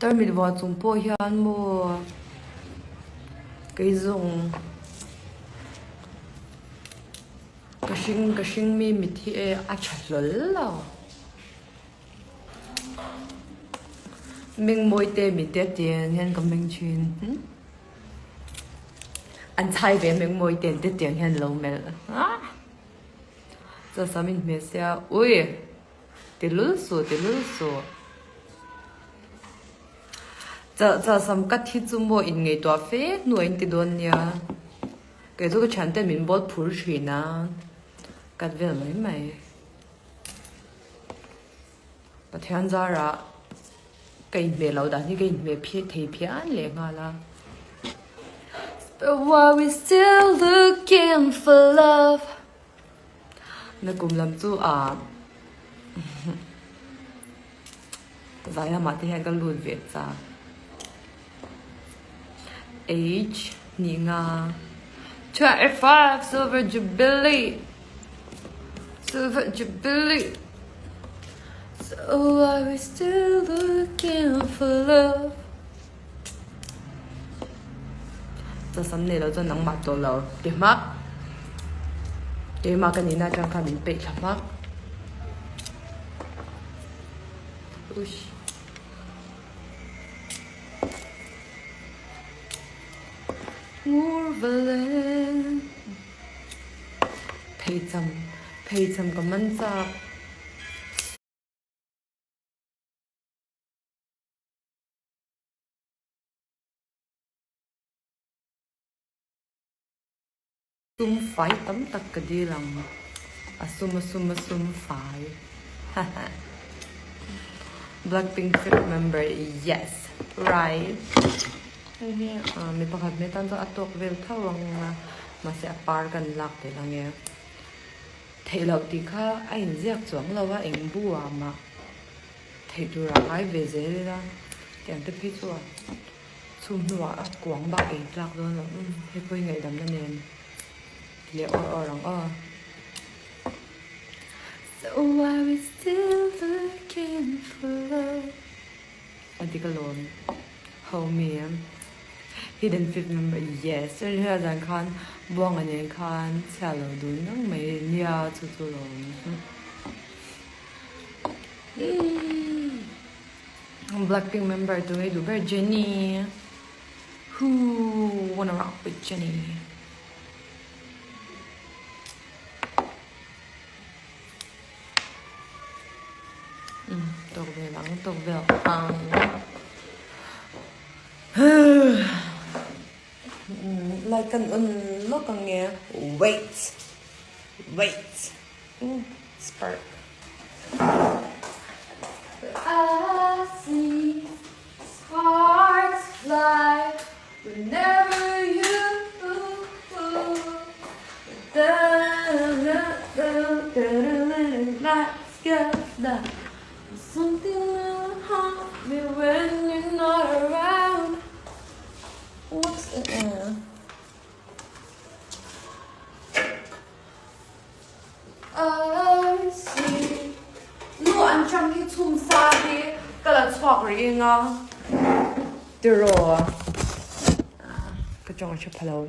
Tarmit vuah chung pawh hian maw kei zawng ka hring ka hring mi mit hi e a tha hlawl lo. Mengmawi te mi te tiang hian ka meng thin. An chhai ve mengmawi te te tiang hian lo melh. Chasam in hmeh sia ui ti lul suh ti lul suh. Chasam ka thi chu maw in ngaihtuah fe hnuah in ti dawn nia. Kei chu ka thian ten min bawl phur thin a cut vel mai mai. Pathian zarah ka inhmeh loh dan hi ka inhmeh thei phian leh nghal a. But why we still looking for love Na kum lam chu ah Zai lamah te hian ka lut ve chak. Age nih nga 25 Silver Jubilee Silver Jubilee So are we still looking for love Chasam nei lo chuan nangmah tawh lo ti hmak Keimah ka nihna atang khan min peih thla hmak Ush. Ngur valen Pheicham pheicham ka man chak. Sum fai tam tak ka dil ang a sum a sum a sum fai haha Blackpink fifth member yes right hei hi mi pakhat hmel tan chuan a tawk vel tho ang a mahse a par kan lak tel ang e theih loh tih kha a inziak chuang lo a eng bu ah mah theih tur ah ngai ve zel ila tiang te phei chu a. Chhum hnuah a kuang bak ei tlak dawn lo umm hei pawh hi ngaihdamna nen ti leh awr awr ang aw. So why we still looking for love A dik alawm homie Hidden fifth member yes chuan hria zan khan Buanga nen khan chhia lo dun ngang mai nia chu chu lawm. Blackpink member tu ngei duh ber Jennie Who wanna rock with Jennie Umm tawk vel ang tawk vel ang Light kan on lawk ang nge Wait Wait Spark. I see sparks fly whenever you Something will haunt me when you're not around. What's in there? I see Nu an chang hi chhum sa hi ka la chhuak rih eng a tiraw ka tawng a hre pha lo.